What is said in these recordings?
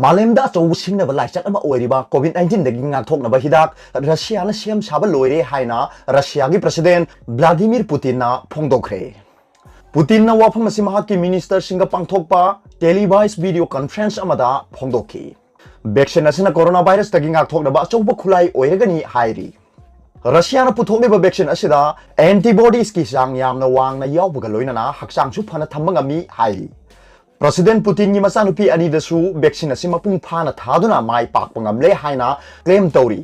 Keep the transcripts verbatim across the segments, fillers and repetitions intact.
ꯃꯥꯂꯦꯝꯗ ꯑꯆꯧꯕ ꯁꯤꯡꯅꯕ ꯂꯥꯏꯆꯠ ꯑꯃ ꯑꯣꯏꯔꯤꯕ ꯀꯣꯚꯤꯗ ꯅꯥꯏꯟꯇꯤꯟꯗꯒꯤ ꯉꯥꯛꯊꯣꯛꯅꯕ ꯍꯤꯗꯥꯛ ꯔꯁꯤꯌꯥꯅ ꯁꯦꯝ ꯁꯥꯕ ꯂꯣꯏꯔꯦ ꯍꯥꯏꯅ ꯔꯁꯤꯌꯥꯒꯤ ꯄ꯭ꯔꯁꯤꯗꯦꯟ ꯚ꯭ꯂꯥꯗꯤꯃꯤꯔ ꯄꯨꯇꯤꯟꯅ ꯐꯣꯡꯗꯣꯛꯈ꯭ꯔꯦ꯫ ꯄꯨꯇꯤꯟꯅ ꯋꯥꯐꯝ ꯑꯁꯤ ꯃꯍꯥꯛꯀꯤ ꯃꯤꯅꯤꯁꯇꯔꯁꯤꯡꯒ ꯄꯥꯡꯊꯣꯛꯄ ꯇꯦꯂꯤꯚꯥꯏꯁ ꯚꯤꯗꯤꯑꯣ ꯀꯟꯐꯔꯦꯟꯁ ꯑꯃꯗ ꯐꯣꯡꯗꯣꯛꯈꯤ꯫ ꯚꯦꯛꯁꯤꯟ ꯑꯁꯤꯅ ꯀꯣꯔꯣꯅꯥ ꯚꯥꯏꯔꯁꯇꯒꯤ ꯉꯥꯛꯊꯣꯛꯅꯕ ꯑꯆꯧꯕ ꯈꯨꯠꯂꯥꯏ ꯑꯣꯏꯔꯒꯅꯤ ꯍꯥꯏꯔꯤ꯫ ꯔꯁꯤꯌꯥꯅ ꯄꯨꯊꯣꯛꯂꯤꯕ ꯚꯦꯛꯁꯤꯟ ꯑꯁꯤꯗ ꯑꯦꯟꯇꯤꯕꯣꯗꯤꯁꯀꯤ ꯆꯥꯡ ꯌꯥꯝꯅ ꯋꯥꯡꯅ ꯌꯥꯎꯕꯒ ꯂꯣꯏꯅꯅ ꯍꯛꯆꯥꯡꯁꯨ ꯐꯅ ꯊꯝꯕ ꯉꯝꯃꯤ ꯍꯥꯏꯔꯤ꯫ ꯄ꯭ꯔꯁꯤꯗꯦꯟ ꯄꯨꯇꯤꯟꯒꯤ ꯃꯆꯥꯅꯨꯄꯤ ꯑꯅꯤꯗꯁꯨ ꯚꯦꯛꯁꯤꯟ ꯑꯁꯤ ꯃꯄꯨꯡ ꯐꯥꯅ ꯊꯥꯗꯨꯅ ꯃꯥꯏ ꯄꯥꯛꯄ ꯉꯝꯂꯦ ꯍꯥꯏꯅ ꯀ꯭ꯂꯦꯝ ꯇꯧꯔꯤ꯫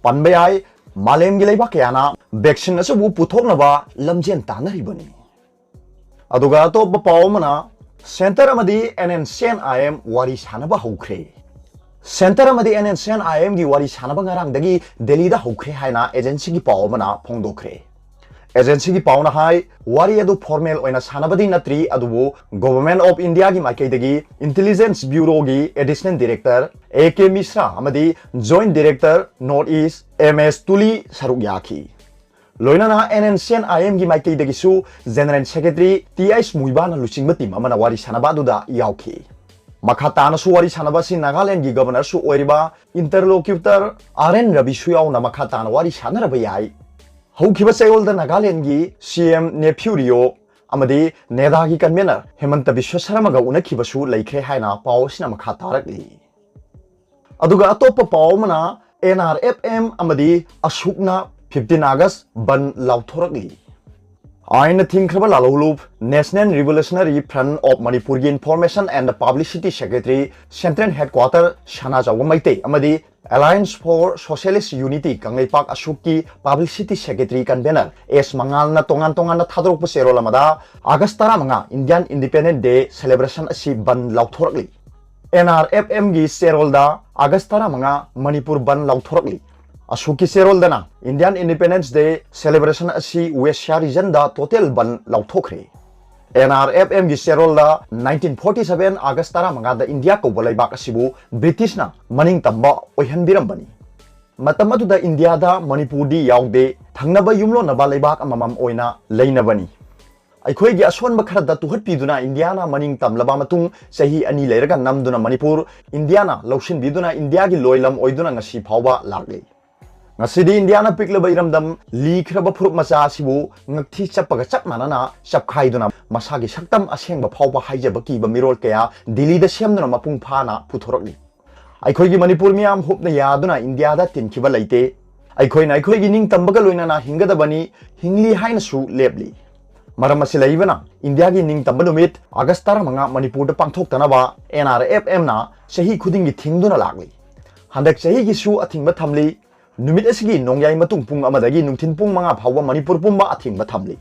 ꯄꯟꯕ ꯌꯥꯏ, ꯃꯥꯂꯦꯝꯒꯤ ꯂꯩꯕꯥꯛ ꯀꯌꯥꯅ ꯚꯦꯛꯁꯤꯟ ꯑꯁꯤꯕꯨ ꯄꯨꯊꯣꯛꯅꯕ ꯂꯝꯖꯦꯟ ꯇꯥꯟꯅꯔꯤꯕꯅꯤ꯫ ꯑꯗꯨꯒ ꯑꯇꯣꯞꯄ ꯄꯥꯎ ꯑꯃꯅ, ꯁꯦꯟꯇꯔ ꯑꯃꯗꯤ N N C N I M ꯋꯥꯔꯤ ꯁꯥꯅꯕ ꯍꯧꯈ꯭ꯔꯦ꯫ ꯁꯦꯟꯇꯔ ꯑꯃꯗꯤ N N C N I ꯑꯦꯝꯒꯤ ꯋꯥꯔꯤ ꯁꯥꯅꯕ ꯉꯔꯥꯡꯗꯒꯤ ꯗꯦꯜꯂꯤꯗ ꯍꯧꯈ꯭ꯔꯦ ꯍꯥꯏꯅ ꯑꯦꯖꯦꯟꯁꯤꯒꯤ ꯄꯥꯎ ꯑꯃꯅ ꯐꯣꯡꯗꯣꯛꯈ꯭ꯔꯦ꯫ ꯑꯦꯖꯦꯟꯁꯤꯒꯤ ꯄꯥꯎꯅ ꯍꯥꯏ, ꯋꯥꯔꯤ ꯑꯗꯨ ꯐꯣꯔꯃꯦꯜ ꯑꯣꯏꯅ ꯁꯥꯅꯕꯗꯤ ꯅꯠꯇ꯭ꯔꯤ, ꯑꯗꯨꯕꯨ ꯒꯣꯚꯔꯟꯃꯦꯟꯠ ꯑꯣꯐ ꯏꯟꯗꯤꯌꯥꯒꯤ ꯃꯥꯏꯀꯩꯗꯒꯤ ꯏꯟꯇꯦꯂꯤꯖꯦꯟꯁ ꯕ꯭ꯌꯨꯔꯣꯒꯤ additional director A K Mishra ꯑꯃꯗꯤ joint director north east M S Tuli ꯁꯔꯨꯛ ꯌꯥꯈꯤ꯫ ꯂꯣꯏꯅꯅ N N C N I ꯑꯦꯝꯒꯤ ꯃꯥꯏꯀꯩꯗꯒꯤꯁꯨ ꯖꯦꯅꯔꯦꯜ ꯁꯦꯀ꯭ꯔꯦꯇꯔꯤ ꯇꯤ ꯑꯩꯆ ꯃꯨꯏꯕꯥꯅ ꯂꯨꯆꯤꯡꯕ ꯇꯤꯝ ꯑꯃꯅ ꯋꯥꯔꯤ ꯁꯥꯅꯕ ꯑꯗꯨꯗ ꯌꯥꯎꯈꯤ꯫ ꯃꯈꯥ ꯇꯥꯅꯁꯨ ꯋꯥꯔꯤ ꯁꯥꯅꯕ ꯑꯁꯤ ꯅꯥꯒꯥꯂꯦꯟꯗꯒꯤ ꯒꯕꯔꯅꯔꯁꯨ ꯑꯣꯏꯔꯤꯕ ꯏꯟꯇꯔꯂꯣꯀ꯭ꯌꯨꯇꯔ ꯑꯥꯔ ꯑꯦꯟ ꯔꯕꯤꯁꯨ ꯌꯥꯎꯅ ꯃꯈꯥ ꯇꯥꯅ ꯋꯥꯔꯤ ꯁꯥꯅꯔꯕ ꯌꯥꯏ꯫ ꯍꯧꯈꯤꯕ ꯆꯌꯣꯜꯗ ꯅꯥꯒꯥꯂꯦꯟꯗꯒꯤ ꯁꯤ ꯑꯦꯝ ꯅꯦꯐ꯭ꯌꯨ ꯔꯤꯑꯣ ꯑꯃꯗꯤ ꯅꯦꯗꯥꯒꯤ ꯀꯟꯚꯦꯅꯔ ꯍꯦꯃꯟꯇ ꯕꯤꯁ꯭ꯋ ꯁꯔꯃꯒ ꯎꯅꯈꯤꯕꯁꯨ ꯂꯩꯈ꯭ꯔꯦ ꯍꯥꯏꯅ ꯄꯥꯎ ꯑꯁꯤꯅ ꯃꯈꯥ ꯇꯥꯔꯛꯂꯤ꯫ ꯑꯗꯨꯒ ꯑꯇꯣꯞꯄ ꯄꯥꯎ ꯑꯃꯅ, ꯑꯦꯟ ꯑꯥꯔ ꯑꯦꯐ ꯑꯦꯝ ꯑꯃꯗꯤ ꯑꯁꯨꯛꯅ fifteen August ꯕꯟ ꯂꯥꯎꯊꯣꯔꯛꯂꯤ꯫ ꯑꯥꯏꯟꯅ ꯊꯤꯡꯈ꯭ꯔꯕ ꯂꯥꯂꯣꯡꯂꯨꯞ National Revolutionary Front of Manipurꯒꯤ Information and Publicity Secretary, Central Headquarter ꯁꯅꯥꯖꯥꯎꯕ ꯃꯩꯇꯩ ꯑꯃꯗꯤ Alliance for Socialist Unity Kangleipak ꯑꯁꯨꯛꯀꯤ Publicity Secretary Convener ꯑꯦꯁ ꯃꯉꯥꯜꯅ ꯇꯣꯉꯥꯟ ꯇꯣꯉꯥꯟꯅ ꯊꯥꯗꯣꯔꯛꯄ ꯆꯦꯔꯣꯜ ꯑꯃꯗ ꯑꯥꯒꯁ ꯇꯔꯥꯃꯉꯥ Indian Independence Day celebration ꯑꯁꯤ ꯕꯟ ꯂꯥꯎꯊꯣꯔꯛꯂꯤ꯫ ꯑꯦꯟ ꯑꯥꯔ ꯑꯦꯐ ꯑꯦꯝꯒꯤ ꯆꯦꯔꯣꯜꯗ ꯑꯥꯒꯁ ꯇꯔꯥꯃꯉꯥ ꯃꯅꯤꯄꯨꯔ ꯕꯟ ꯂꯥꯎꯊꯣꯔꯛꯂꯤ꯫ ꯑꯁꯨꯛꯀꯤ ꯆꯦꯔꯣꯜꯗꯅ Indian Independence Day celebration ꯑꯁꯤ West Siang regionꯗ total ꯕꯟ ꯂꯥꯎꯊꯣꯛꯈ꯭ꯔꯦ꯫ ꯑꯦꯟ ꯑꯥꯔ ꯑꯦꯐ ꯑꯦꯝꯒꯤ ꯆꯦꯔꯣꯜꯗ nineteen forty seven ꯑꯥꯒꯁ ꯇꯔꯥꯃꯉꯥꯗ ꯏꯟꯗꯤꯌꯥ ꯀꯧꯕ ꯂꯩꯕꯥꯛ ꯑꯁꯤꯕꯨ ꯕ꯭ꯔꯤꯇꯤꯁꯅ ꯃꯅꯤꯡ ꯇꯝꯕ ꯑꯣꯏꯍꯟꯕꯤꯔꯝꯕꯅꯤ꯫ ꯃꯇꯝ ꯑꯗꯨꯗ ꯏꯟꯗꯤꯌꯥꯗ ꯃꯅꯤꯄꯨꯔꯗꯤ ꯌꯥꯎꯗꯦ, ꯊꯪꯅꯕ ꯌꯨꯝꯂꯣꯟꯅꯕ ꯂꯩꯕꯥꯛ ꯑꯃꯃꯝ ꯑꯣꯏꯅ ꯂꯩꯅꯕꯅꯤ꯫ ꯑꯩꯈꯣꯏꯒꯤ ꯑꯁꯣꯟꯕ ꯈꯔꯗ ꯇꯨꯍꯠꯄꯤꯗꯨꯅ ꯏꯟꯗꯤꯌꯥꯅ ꯃꯅꯤꯡ ꯇꯝꯂꯕ ꯃꯇꯨꯡ, ꯆꯍꯤ ꯑꯅꯤ ꯂꯩꯔꯒ ꯅꯝꯗꯨꯅ ꯃꯅꯤꯄꯨꯔ ꯏꯟꯗꯤꯌꯥꯅ ꯂꯧꯁꯤꯟꯕꯤꯗꯨꯅ ꯏꯟꯗꯤꯌꯥꯒꯤ ꯂꯣꯏꯂꯝ ꯑꯣꯏꯗꯨꯅ ꯉꯁꯤ ꯐꯥꯎꯕ ꯂꯥꯛꯂꯤ꯫ ꯉꯁꯤꯗꯤ ꯏꯟꯗꯤꯌꯥꯅ ꯄꯤꯛꯂꯕ ꯏꯔꯝꯗꯝ, ꯂꯤꯈ꯭ꯔꯕ ꯐꯨꯔꯨꯞ ꯃꯆꯥ ꯑꯁꯤꯕꯨ ꯉꯛꯊꯤ ꯆꯞꯄꯒ ꯆꯞ ꯃꯥꯟꯅꯅ ꯆꯞꯈꯥꯏꯗꯨꯅ ꯃꯁꯥꯒꯤ ꯁꯛꯇꯝ ꯑꯁꯦꯡꯕ ꯐꯥꯎꯕ ꯍꯥꯏꯖꯕ ꯀꯤꯕ ꯃꯤꯔꯣꯜ ꯀꯌꯥ ꯗꯤꯜꯂꯤꯗ ꯁꯦꯝꯗꯨꯅ ꯃꯄꯨꯡ ꯐꯥꯅ ꯄꯨꯊꯣꯔꯛꯂꯤ꯫ ꯑꯩꯈꯣꯏꯒꯤ ꯃꯅꯤꯄꯨꯔ ꯃꯤꯌꯥꯝ ꯍꯨꯞꯅ ꯌꯥꯗꯨꯅ ꯏꯟꯗꯤꯌꯥꯗ ꯇꯤꯟꯈꯤꯕ ꯂꯩꯇꯦ꯫ ꯑꯩꯈꯣꯏꯅ ꯑꯩꯈꯣꯏꯒꯤ ꯅꯤꯡꯇꯝꯕꯒ ꯂꯣꯏꯅꯅ ꯍꯤꯡꯒꯗꯕꯅꯤ, ꯍꯤꯡꯂꯤ ꯍꯥꯏꯅꯁꯨ ꯂꯦꯞꯂꯤ꯫ ꯃꯔꯝ ꯑꯁꯤꯅ ꯏꯟꯗꯤꯌꯥꯒꯤ ꯅꯤꯡꯇꯝꯕ ꯅꯨꯃꯤꯠ ꯑꯥꯒꯁ ꯇꯔꯥꯃꯉꯥ ꯃꯅꯤꯄꯨꯔꯗ ꯄꯥꯡꯊꯣꯛꯇꯅꯕ ꯑꯦꯟ ꯑꯥꯔ ꯑꯦꯐ ꯑꯦꯝꯅ ꯆꯍꯤ ꯈꯨꯗꯤꯡꯒꯤ ꯊꯤꯡꯗꯨꯅ ꯂꯥꯛꯂꯤ꯫ ꯍꯟꯗꯛ ꯆꯍꯤꯒꯤꯁꯨ ꯑꯊꯤꯡꯕ ꯊꯝꯂꯤ꯫ ꯅꯨꯃꯤꯠ ꯑꯁꯤꯒꯤ ꯅꯣꯡꯌꯥꯏ ꯃꯇꯨꯡ ꯄꯨꯡ ꯑꯃꯗꯒꯤ ꯅꯨꯡꯊꯤꯜ ꯄꯨꯡ ꯃꯉꯥ ꯐꯥꯎꯕ ꯃꯅꯤꯄꯨꯔ ꯄꯨꯝꯕ ꯑꯊꯤꯡꯕ ꯊꯝꯂꯤ꯫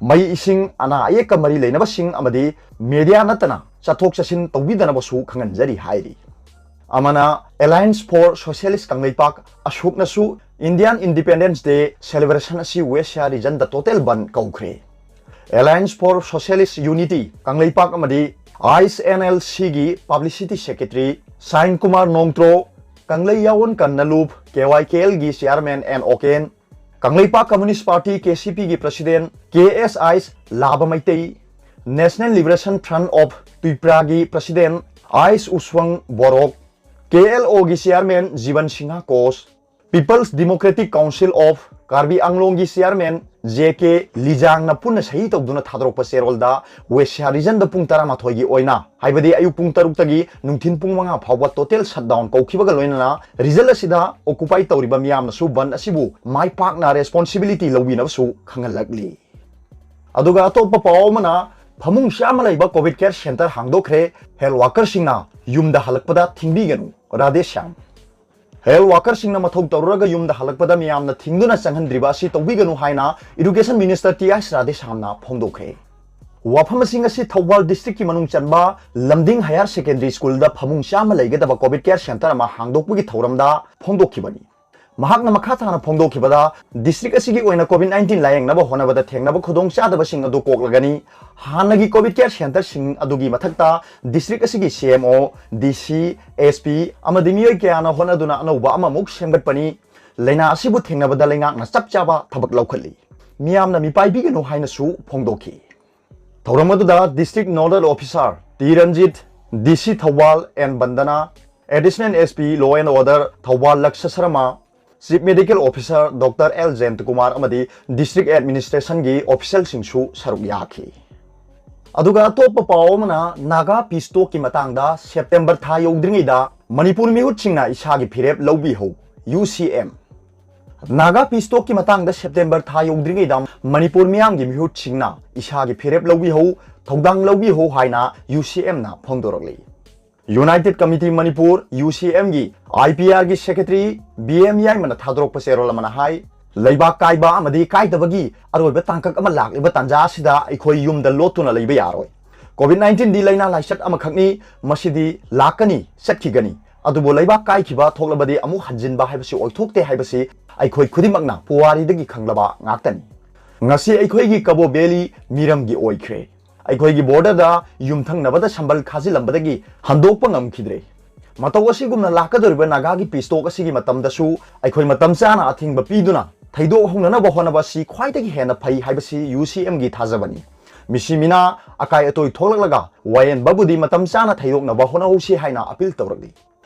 ꯃꯩ, ꯏꯁꯤꯡ, ꯑꯅꯥ ꯑꯌꯦꯛꯀ ꯃꯔꯤ ꯂꯩꯅꯕꯁꯤꯡ ꯑꯃꯗꯤ ꯃꯦꯗꯤꯌꯥ ꯅꯠꯇꯅ ꯆꯠꯊꯣꯛ ꯆꯠꯁꯤꯟ ꯇꯧꯕꯤꯗꯅꯕꯁꯨ ꯈꯪꯍꯟꯖꯔꯤ ꯍꯥꯏꯔꯤ꯫ ꯑꯃꯅ Alliance for Socialist Kangleipak, ꯑꯁꯣꯛꯅꯁꯨ Indian Independence Day celebration ꯑꯁꯤ West Siar regionꯗ total ban ꯀꯧꯈ꯭ꯔꯦ꯫ Alliance for Socialist Unity Kangleipak ꯑꯃꯗꯤ ꯑꯥꯏ ꯑꯦꯁ ꯑꯦꯟ ꯑꯦꯜ ꯁꯤꯒꯤ publicity secretary Sain Kumar Nongtro, Kanglei Yawol Kanna Lup, K Y K ꯑꯦꯜꯒꯤ chairman N Oken, Kangleipak Communist Party, K C ꯄꯤꯒꯤ president K S I Laba Meitei, National Liberation Front of Tipraꯒꯤ president Ais ꯎꯁꯋꯪ Borok, K L ꯑꯣꯒꯤ chairman Jiban Singha Koch, People's Democratic Council of Karbi Anglongꯒꯤ chairman J K ꯂꯤꯖꯥꯡꯅ ꯄꯨꯟꯅ ꯁꯍꯤ ꯇꯧꯗꯨꯅ ꯊꯥꯗꯣꯔꯛꯄ ꯆꯦꯔꯣꯜꯗ West Siar regionꯗ ꯄꯨꯡ ꯇꯔꯥꯃꯥꯊꯣꯏꯒꯤ ꯑꯣꯏꯅ, ꯍꯥꯏꯕꯗꯤ ꯑꯌꯨꯛ ꯄꯨꯡ ꯇꯔꯨꯛꯇꯒꯤ ꯅꯨꯡꯊꯤꯜ ꯄꯨꯡ ꯃꯉꯥ ꯐꯥꯎꯕ total shutdown ꯀꯧꯈꯤꯕꯒ ꯂꯣꯏꯅꯅ result ꯑꯁꯤꯗ occupy ꯇꯧꯔꯤꯕ ꯃꯤꯌꯥꯝꯅꯁꯨ ꯕꯟ ꯑꯁꯤꯕꯨ ꯃꯥꯏ ꯄꯥꯛꯅ responsibility ꯂꯧꯕꯤꯅꯕꯁꯨ ꯈꯪꯍꯜꯂꯛꯂꯤ꯫ ꯑꯗꯨꯒ ꯑꯇꯣꯞꯄ ꯄꯥꯎ ꯑꯃꯅ, ꯐꯃꯨꯡ ꯆꯥꯝꯃ ꯂꯩꯕ COVID care center ꯍꯥꯡꯗꯣꯛꯈ꯭ꯔꯦ, health workerꯁꯤꯡꯅ ꯌꯨꯝꯗ ꯍꯜꯂꯛꯄꯗ ꯊꯤꯡꯕꯤꯒꯅꯨ, ꯔꯥꯙꯦ ꯁ꯭ꯌꯥꯝ꯫ Health workerꯁꯤꯡꯅ ꯃꯊꯧ ꯇꯧꯔꯨꯔꯒ ꯌꯨꯝꯗ ꯍꯜꯂꯛꯄꯗ ꯃꯤꯌꯥꯝꯅ ꯊꯤꯡꯗꯨꯅ ꯆꯪꯍꯟꯗ꯭ꯔꯤꯕ ꯑꯁꯤ ꯇꯧꯕꯤꯒꯅꯨ ꯍꯥꯏꯅ Education Minister ꯇꯤ ꯑꯥꯏ ꯔꯥꯙꯦꯁ꯭ꯌꯥꯝꯅ ꯐꯣꯡꯗꯣꯛꯈ꯭ꯔꯦ꯫ ꯋꯥꯐꯝꯁꯤꯡ ꯑꯁꯤ ꯊꯧꯕꯥꯜ districtꯀꯤ ꯃꯅꯨꯡ ꯆꯟꯕ ꯂꯝꯗꯤꯡ Higher Secondary Schoolꯗ ꯐꯃꯨꯡ ꯆꯥꯝꯃ ꯂꯩꯒꯗꯕ COVID care center ꯑꯃ ꯍꯥꯡꯗꯣꯛꯄꯒꯤ ꯊꯧꯔꯝꯗ ꯐꯣꯡꯗꯣꯛꯈꯤꯕꯅꯤ꯫ ꯃꯍꯥꯛꯅ ꯃꯈꯥ ꯇꯥꯅ ꯐꯣꯡꯗꯣꯛꯈꯤꯕꯗ, district ꯑꯁꯤꯒꯤ ꯑꯣꯏꯅ COVID nineteen ꯂꯥꯌꯦꯡꯅꯕ ꯍꯣꯠꯅꯕꯗ ꯊꯦꯡꯅꯕ ꯈꯨꯗꯣꯡꯆꯥꯗꯕꯁꯤꯡ ꯑꯗꯨ ꯀꯣꯛꯂꯒꯅꯤ꯫ ꯍꯥꯟꯅꯒꯤ COVID care centreꯁꯤꯡ ꯑꯗꯨꯒꯤ ꯃꯊꯛꯇ district ꯑꯁꯤꯒꯤ ꯁꯤ ꯑꯦꯝ ꯑꯣ, ꯗꯤ ꯁꯤ, ꯑꯦꯁ ꯄꯤ ꯑꯃꯗꯤ ꯃꯤꯑꯣꯏ ꯀꯌꯥꯅ ꯍꯣꯠꯅꯗꯨꯅ ꯑꯅꯧꯕ ꯑꯃꯃꯨꯛ ꯁꯦꯝꯒꯠꯄꯅꯤ꯫ ꯂꯥꯏꯅꯥ ꯑꯁꯤꯕꯨ ꯊꯦꯡꯅꯕꯗ ꯂꯩꯉꯥꯛꯅ ꯆꯞ ꯆꯥꯕ ꯊꯕꯛ ꯂꯧꯈꯠꯂꯤ꯫ ꯃꯤꯌꯥꯝꯅ ꯃꯤꯄꯥꯏꯕꯤꯒꯅꯨ ꯍꯥꯏꯅꯁꯨ ꯐꯣꯡꯗꯣꯛꯈꯤ꯫ ꯊꯧꯔꯝ ꯑꯗꯨꯗ District Nodal Officer T Ranjit, D C Thoubal N Vandana, Additional S P Law and Order Thoubal Laksha Sharma, Chief Medical Officer Doctor L Jayantakumar ꯑꯃꯗꯤ District Administration ꯒꯤ official ꯁꯤꯡꯁꯨ ꯁꯔꯨꯛ ꯌꯥꯈꯤ꯫ ꯑꯗꯨꯒ ꯑꯇꯣꯞꯄ ꯄꯥꯎ ꯑꯃꯅ, ꯅꯥꯒꯥ peace talk ꯀꯤ ꯃꯇꯥꯡꯗ, September ꯊꯥ ꯌꯧꯗ꯭ꯔꯤꯉꯩꯗ ꯃꯅꯤꯄꯨꯔ ꯃꯤꯍꯨꯠꯁꯤꯡꯅ ꯏꯁꯥꯒꯤ ꯐꯤꯔꯦꯞ ꯂꯧꯕꯤꯍꯧ, U C M꯫ Naga peace talk ꯀꯤ ꯃꯇꯥꯡꯗ September ꯊꯥ ꯌꯧꯗ꯭ꯔꯤꯉꯩꯗ ꯃꯅꯤꯄꯨꯔ ꯃꯤꯌꯥꯝꯒꯤ ꯃꯤꯍꯨꯠꯁꯤꯡꯅ ꯏꯁꯥꯒꯤ ꯐꯤꯔꯦꯞ ꯂꯧꯕꯤꯍꯧ, ꯊꯧꯗꯥꯡ ꯂꯧꯕꯤꯍꯧ ꯍꯥꯏꯅ U C M ꯅ ꯐꯣꯡꯗꯣꯔꯛꯂꯤ꯫ United Committee Manipur, U C M ꯒꯤ I P R ꯒꯤ secretary B M ꯌꯥꯏꯃꯅ ꯊꯥꯗꯣꯔꯛꯄ ꯆꯦꯔꯣꯜ ꯑꯃꯅ ꯍꯥꯏ, ꯂꯩꯕꯥꯛ ꯀꯥꯏꯕ ꯑꯃꯗꯤ ꯀꯥꯏꯗꯕꯒꯤ ꯑꯔꯣꯏꯕ ꯇꯥꯡꯀꯛ ꯑꯃ ꯂꯥꯛꯂꯤꯕ ꯇꯥꯟꯖꯥ ꯑꯁꯤꯗ ꯑꯩꯈꯣꯏ ꯌꯨꯝꯗ ꯂꯣꯠꯇꯨꯅ ꯂꯩꯕ ꯌꯥꯔꯣꯏ꯫ COVID nineteen ꯗꯤ ꯂꯥꯏꯅꯥ ꯂꯥꯏꯆꯠ ꯑꯃꯈꯛꯅꯤ, ꯃꯁꯤꯗꯤ ꯂꯥꯛꯀꯅꯤ, ꯆꯠꯈꯤꯒꯅꯤ꯫ ꯑꯗꯨꯕꯨ ꯂꯩꯕꯥꯛ ꯀꯥꯏꯈꯤꯕ ꯊꯣꯛꯂꯕꯗꯤ ꯑꯃꯨꯛ ꯍꯟꯖꯤꯟꯕ ꯍꯥꯏꯕꯁꯤ ꯑꯣꯏꯊꯣꯛꯇꯦ ꯍꯥꯏꯕꯁꯤ ꯑꯩꯈꯣꯏ ꯈꯨꯗꯤꯡꯃꯛꯅ ꯄꯨꯋꯥꯔꯤꯗꯒꯤ ꯈꯪꯂꯕ ꯉꯥꯛꯇꯅꯤ꯫ ꯉꯁꯤ ꯑꯩꯈꯣꯏꯒꯤ ꯀꯕꯣ ꯚꯦꯂꯤ ꯃꯤꯔꯝꯒꯤ ꯑꯣꯏꯈ꯭ꯔꯦ꯫ ꯑꯩꯈꯣꯏꯒꯤ border ꯗ ꯌꯨꯝꯊꯪꯅꯕꯗ ꯁꯝꯕꯜ ꯈꯥꯖꯤꯜꯂꯝꯕꯗꯒꯤ ꯍꯟꯗꯣꯛꯄ ꯉꯝꯈꯤꯗ꯭ꯔꯦ꯫ ꯃꯇꯧ ꯑꯁꯤꯒꯨꯝꯅ ꯂꯥꯛꯀꯗꯧꯔꯤꯕ ꯅꯥꯒꯥꯒꯤ peace talk ꯑꯁꯤꯒꯤ ꯃꯇꯝꯗꯁꯨ ꯑꯩꯈꯣꯏ ꯃꯇꯝ ꯆꯥꯅ ꯑꯊꯤꯡꯕ ꯄꯤꯗꯨꯅ ꯊꯩꯗꯣꯛ ꯍꯧꯅꯅꯕ ꯍꯣꯠꯅꯕ ꯑꯁꯤ ꯈ꯭ꯋꯥꯏꯗꯒꯤ ꯍꯦꯟꯅ ꯐꯩ ꯍꯥꯏꯕꯁꯤ U C M ꯒꯤ ꯊꯥꯖꯕꯅꯤ꯫ ꯃꯤꯁꯤ ꯃꯤꯅꯥ ꯑꯀꯥꯏ ꯑꯇꯣꯏ ꯊꯣꯛꯂꯛꯂꯒ ꯋꯥꯌꯦꯟꯕꯕꯨꯗꯤ ꯃꯇꯝ ꯆꯥꯅ ꯊꯩꯗꯣꯛꯅꯕ ꯍꯣꯠꯅꯍꯧꯁꯤ ꯍꯥꯏꯅ appeal ꯇꯧꯔꯛꯂꯤ꯫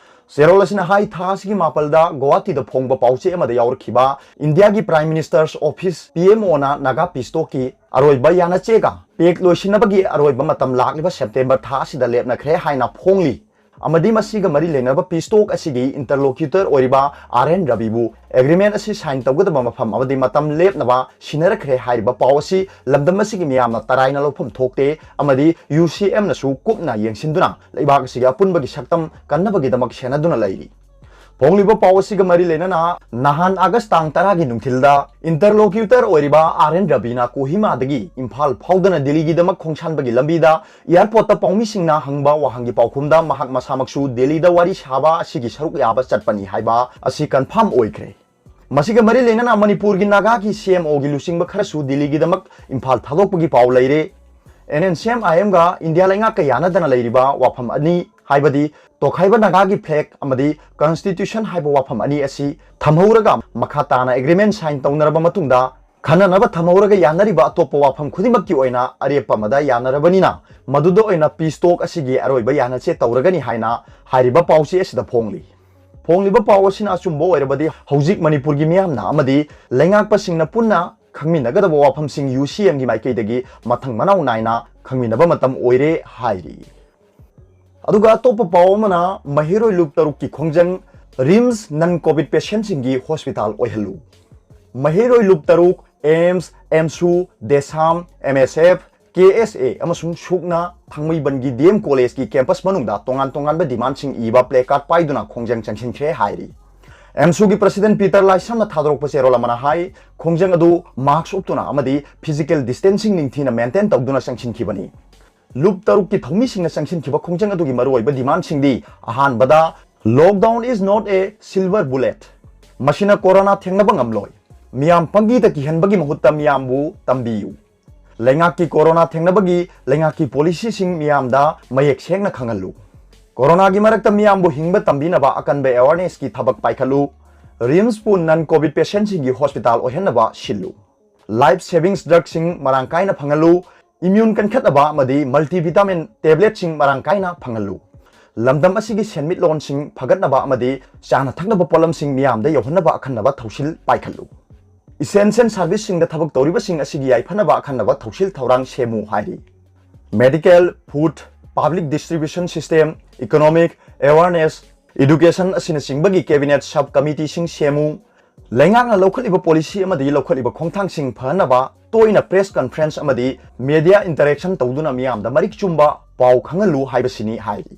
ꯆꯦꯔꯣꯜ ꯑꯁꯤꯅ ꯍꯥꯏ, ꯊꯥ ꯑꯁꯤꯒꯤ ꯃꯥꯄꯜꯗ ꯒꯨꯋꯥꯍꯥꯇꯤꯗ ꯐꯣꯡꯕ ꯄꯥꯎꯆꯦ ꯑꯃꯗ ꯌꯥꯎꯔꯛꯈꯤꯕ ꯏꯟꯗꯤꯌꯥꯒꯤ Prime Minister's Office, P M O ꯅ ꯅꯥꯒꯥ peace talk ꯀꯤ ꯑꯔꯣꯏꯕ ꯌꯥꯅꯆꯦꯒ ꯄꯦꯛ ꯂꯣꯏꯁꯤꯟꯅꯕꯒꯤ ꯑꯔꯣꯏꯕ ꯃꯇꯝ ꯂꯥꯛꯂꯤꯕ September ꯊꯥ ꯑꯁꯤꯗ ꯂꯦꯞꯅꯈ꯭ꯔꯦ ꯍꯥꯏꯅ ꯐꯣꯡꯂꯤ꯫ ꯑꯃꯗꯤ ꯃꯁꯤꯒ ꯃꯔꯤ ꯂꯩꯅꯕ peace talk ꯑꯁꯤꯒꯤ interlocutor ꯑꯣꯏꯔꯤꯕ R N ꯔꯕꯤꯕꯨ agreement ꯑꯁꯤ sign ꯇꯧꯒꯗꯕ ꯃꯐꯝ ꯑꯃꯗꯤ ꯃꯇꯝ ꯂꯦꯞꯅꯕ ꯁꯤꯟꯅꯔꯛꯈ꯭ꯔꯦ ꯍꯥꯏꯔꯤꯕ ꯄꯥꯎ ꯑꯁꯤ ꯂꯝꯗꯝ ꯑꯁꯤꯒꯤ ꯃꯤꯌꯥꯝꯅ ꯇꯔꯥꯏꯅ ꯂꯧꯐꯝ ꯊꯣꯛꯇꯦ ꯑꯃꯗꯤ U C M ꯅꯁꯨ ꯀꯨꯞꯅ ꯌꯦꯡꯁꯤꯟꯗꯨꯅ ꯂꯩꯕꯥꯛ ꯑꯁꯤꯒꯤ ꯑꯄꯨꯟꯕꯒꯤ ꯁꯛꯇꯝ ꯀꯟꯅꯕꯒꯤꯗꯃꯛ ꯁꯦꯟꯅꯗꯨꯅ ꯂꯩꯔꯤ꯫ ꯐꯣꯡꯂꯤꯕ ꯄꯥꯎ ꯑꯁꯤꯒ ꯃꯔꯤ ꯂꯩꯅꯅ ꯅꯍꯥꯟ August ꯇꯥꯡ ꯇꯔꯥꯒꯤ ꯅꯨꯡꯊꯤꯜꯗ interlocutor ꯑꯣꯏꯔꯤꯕ R N ꯔꯕꯤꯅ ꯀꯣꯍꯤꯃꯥꯗꯒꯤ ꯏꯝꯐꯥꯜ ꯐꯥꯎꯗꯅ ꯗꯤꯜꯂꯤꯒꯤꯗꯃꯛ ꯈꯣꯡꯁꯥꯟꯕꯒꯤ ꯂꯝꯕꯤꯗ airport ꯇ ꯄꯥꯎꯃꯤꯁꯤꯡꯅ ꯍꯪꯕ ꯋꯥꯍꯪꯒꯤ ꯄꯥꯎꯈꯨꯝꯗ ꯃꯍꯥꯛ ꯃꯁꯥꯃꯛꯁꯨ ꯗꯤꯜꯂꯤꯗ ꯋꯥꯔꯤ ꯁꯥꯕ ꯑꯁꯤꯒꯤ ꯁꯔꯨꯛ ꯌꯥꯕ ꯆꯠꯄꯅꯤ ꯍꯥꯏꯕ ꯑꯁꯤ confirm ꯑꯣꯏꯈ꯭ꯔꯦ꯫ ꯃꯁꯤꯒ ꯃꯔꯤ ꯂꯩꯅꯅ ꯃꯅꯤꯄꯨꯔꯒꯤ ꯅꯥꯒꯥꯒꯤ C M O ꯒꯤ ꯂꯨꯆꯤꯡꯕ ꯈꯔꯁꯨ ꯗꯤꯜꯂꯤꯒꯤꯗꯃꯛ ꯏꯝꯐꯥꯜ ꯊꯥꯗꯣꯛꯄꯒꯤ ꯄꯥꯎ ꯂꯩꯔꯦ꯫ N N C M I M ꯒ ꯏꯟꯗꯤꯌꯥ ꯂꯩꯉꯥꯛꯀ ꯌꯥꯅꯗꯅ ꯂꯩꯔꯤꯕ ꯋꯥꯐꯝ ꯑꯅꯤ, ꯍꯥꯏꯕꯗꯤ ꯇꯣꯈꯥꯏꯕ ꯅꯥꯒꯥꯒꯤ flag ꯑꯃꯗꯤ constitution ꯍꯥꯏꯕ ꯋꯥꯐꯝ ꯑꯅꯤ ꯑꯁꯤ ꯊꯝꯍꯧꯔꯒ ꯃꯈꯥ ꯇꯥꯅ agreement sign ꯇꯧꯅꯔꯕ ꯃꯇꯨꯡꯗ ꯈꯟꯅꯅꯕ ꯊꯝꯍꯧꯔꯒ ꯌꯥꯅꯔꯤꯕ ꯑꯇꯣꯞꯄ ꯋꯥꯐꯝ ꯈꯨꯗꯤꯡꯃꯛꯀꯤ ꯑꯣꯏꯅ ꯑꯔꯦꯞꯄ ꯑꯃꯗ ꯌꯥꯅꯔꯕꯅꯤꯅ, ꯃꯗꯨꯗ ꯑꯣꯏꯅ peace talk ꯑꯁꯤꯒꯤ ꯑꯔꯣꯏꯕ ꯌꯥꯅꯆꯦ ꯇꯧꯔꯒꯅꯤ ꯍꯥꯏꯅ ꯍꯥꯏꯔꯤꯕ ꯄꯥꯎꯆꯦ ꯑꯁꯤꯗ ꯐꯣꯡꯂꯤ꯫ ꯐꯣꯡꯂꯤꯕ ꯄꯥꯎ ꯑꯁꯤꯅ ꯑꯆꯨꯝꯕ ꯑꯣꯏꯔꯕꯗꯤ, ꯍꯧꯖꯤꯛ ꯃꯅꯤꯄꯨꯔꯒꯤ ꯃꯤꯌꯥꯝꯅ ꯑꯃꯗꯤ ꯂꯩꯉꯥꯛꯄꯁꯤꯡꯅ ꯄꯨꯟꯅ ꯈꯪꯃꯤꯟꯅꯒꯗꯕ ꯋꯥꯐꯝꯁꯤꯡ UCMꯒꯤ ꯃꯥꯏꯀꯩꯗꯒꯤ ꯃꯊꯪ ꯃꯅꯥꯎ ꯅꯥꯏꯅ ꯈꯪꯃꯤꯟꯅꯕ ꯃꯇꯝ ꯑꯣꯏꯔꯦ ꯍꯥꯏꯔꯤ꯫ ꯑꯗꯨꯒ ꯑꯇꯣꯞꯄ ꯄꯥꯎ ꯑꯃꯅ, ꯃꯍꯩꯔꯣꯏ ꯂꯨꯞ ꯇꯔꯨꯛꯀꯤ ꯈꯣꯡꯖꯪ, RIMS non-COVID patientꯁꯤꯡꯒꯤ hospital ꯑꯣꯏꯍꯜꯂꯨ꯫ ꯃꯍꯩꯔꯣꯏ ꯂꯨꯞ ꯇꯔꯨꯛ, AIIMS, AMSU, DESAM, MSF, KSA ꯑꯃꯁꯨꯡ ꯁꯨꯛꯅ ꯊꯥꯡꯃꯩꯕꯟꯒꯤ DM collegeꯀꯤ campus ꯃꯅꯨꯡꯗ ꯇꯣꯉꯥꯟ ꯇꯣꯉꯥꯟꯕ demandꯁꯤꯡ ꯏꯕ placard ꯄꯥꯏꯗꯨꯅ ꯈꯣꯡꯖꯪ ꯆꯪꯁꯤꯟꯈ꯭ꯔꯦ ꯍꯥꯏꯔꯤ꯫ AMSUꯒꯤ president ꯄꯤꯇꯔ ꯂꯥꯏꯁ꯭ꯔꯝꯅ ꯊꯥꯗꯣꯔꯛꯄ ꯆꯦꯔꯣꯜ ꯑꯃꯅ ꯍꯥꯏ, ꯈꯣꯡꯖꯪ ꯑꯗꯨ mask ꯎꯞꯇꯨꯅ ꯑꯃꯗꯤ physical distancing ꯅꯤꯡꯊꯤꯅ maintain ꯇꯧꯗꯨꯅ ꯆꯪꯁꯤꯟꯈꯤꯕꯅꯤ꯫ ꯂꯨꯞ ꯇꯔꯨꯛꯀꯤ ꯊꯧꯃꯤꯁꯤꯡꯅ ꯆꯪꯁꯤꯟꯈꯤꯕ ꯈꯣꯡꯖꯪ ꯑꯗꯨꯒꯤ ꯃꯔꯨꯑꯣꯏꯕ demandꯁꯤꯡꯗꯤ, ꯑꯍꯥꯟꯕꯗ, "Lockdown is not a silver bullet꯫ ꯃꯁꯤꯅ ꯀꯣꯔꯣꯅꯥ ꯊꯦꯡꯅꯕ ꯉꯝꯂꯣꯏ꯫ ꯃꯤꯌꯥꯝ ꯄꯪꯀꯤꯗ ꯀꯤꯍꯟꯕꯒꯤ ꯃꯍꯨꯠꯇ ꯃꯤꯌꯥꯝꯕꯨ ꯇꯝꯕꯤꯌꯨ꯫ ꯂꯩꯉꯥꯛꯀꯤ ꯀꯣꯔꯣꯅꯥ ꯊꯦꯡꯅꯕꯒꯤ ꯂꯩꯉꯥꯛꯀꯤ policyꯁꯤꯡ ꯃꯤꯌꯥꯝꯗ ꯃꯌꯦꯛ ꯁꯦꯡꯅ ꯈꯪꯍꯜꯂꯨ꯫ ꯀꯣꯔꯣꯅꯥꯒꯤ ꯃꯔꯛꯇ ꯃꯤꯌꯥꯝꯕꯨ ꯍꯤꯡꯕ ꯇꯝꯕꯤꯅꯕ ꯑꯀꯟꯕ awarenessꯀꯤ ꯊꯕꯛ ꯄꯥꯏꯈꯠꯂꯨ꯫ RIMSꯄꯨ non-COVID patientꯁꯤꯡꯒꯤ hospital ꯑꯣꯏꯍꯟꯅꯕ ꯁꯤꯜꯂꯨ꯫ Life savings drugꯁꯤꯡ ꯃꯔꯥꯡ ꯀꯥꯏꯅ ꯐꯪꯍꯜꯂꯨ꯫ Immune ꯀꯟꯈꯠꯅꯕ ꯑꯃꯗꯤ multivitamin tabletꯁꯤꯡ ꯃꯔꯥꯡ ꯀꯥꯏꯅ ꯐꯪꯍꯜꯂꯨ꯫ ꯂꯝꯗꯝ ꯑꯁꯤꯒꯤ ꯁꯦꯟꯃꯤꯠꯂꯣꯟꯁꯤꯡ ꯐꯒꯠꯅꯕ ꯑꯃꯗꯤ ꯆꯥꯅ ꯊꯛꯅꯕ ꯄꯣꯠꯂꯝꯁꯤꯡ ꯃꯤꯌꯥꯝꯗ ꯌꯧꯍꯟꯅꯕ ꯑꯈꯟꯅꯕ ꯊꯧꯁꯤꯜ ꯄꯥꯏꯈꯠꯂꯨ꯫ Essential serviceꯁꯤꯡꯗ ꯊꯕꯛ ꯇꯧꯔꯤꯕꯁꯤꯡ ꯑꯁꯤꯒꯤ ꯌꯥꯏꯐꯅꯕ ꯑꯈꯟꯅꯕ ꯊꯧꯁꯤꯜ ꯊꯧꯔꯥꯡ ꯁꯦꯝꯃꯨ ꯍꯥꯏꯔꯤ꯫ Medical, food, public distribution system, economic, awareness, education ꯑꯁꯤꯅꯆꯤꯡꯕꯒꯤ cabinet sub committeeꯁꯤꯡ ꯁꯦꯝꯃꯨ꯫ ꯂꯩꯉꯥꯛꯅ ꯂꯧꯈꯠꯂꯤꯕ policy ꯑꯃꯗꯤ ꯂꯧꯈꯠꯂꯤꯕ ꯈꯣꯡꯊꯥꯡꯁꯤꯡ ꯐꯍꯟꯅꯕ ꯇꯣꯏꯅ press conference ꯑꯃꯗꯤ media interaction ꯇꯧꯗꯨꯅ ꯃꯤꯌꯥꯝꯗ ꯃꯔꯤꯛ ꯆꯨꯝꯕ ꯄꯥꯎ ꯈꯪꯍꯜꯂꯨ ꯍꯥꯏꯕꯁꯤꯅꯤ ꯍꯥꯏꯔꯤ꯫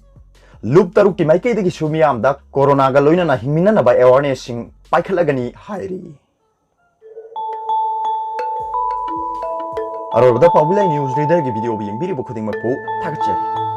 ꯂꯨꯞ ꯇꯔꯨꯛꯀꯤ ꯃꯥꯏꯀꯩꯗꯒꯤꯁꯨ ꯃꯤꯌꯥꯝꯗ ꯀꯣꯔꯣꯅꯥꯒ ꯂꯣꯏꯅꯅ ꯍꯤꯡꯃꯤꯟꯅꯅꯕ awarenessꯁꯤꯡ ꯄꯥꯏꯈꯠꯂꯒꯅꯤ ꯍꯥꯏꯔꯤ꯫ ꯑꯔꯣꯏꯕꯗ ꯄꯥꯎꯕꯤꯂꯥꯏ news readerꯒꯤ videoꯕꯨ ꯌꯦꯡꯕꯤꯔꯤꯕ ꯈꯨꯗꯤꯡꯃꯛꯄꯨ ꯊꯥꯒꯠꯆꯔꯤ꯫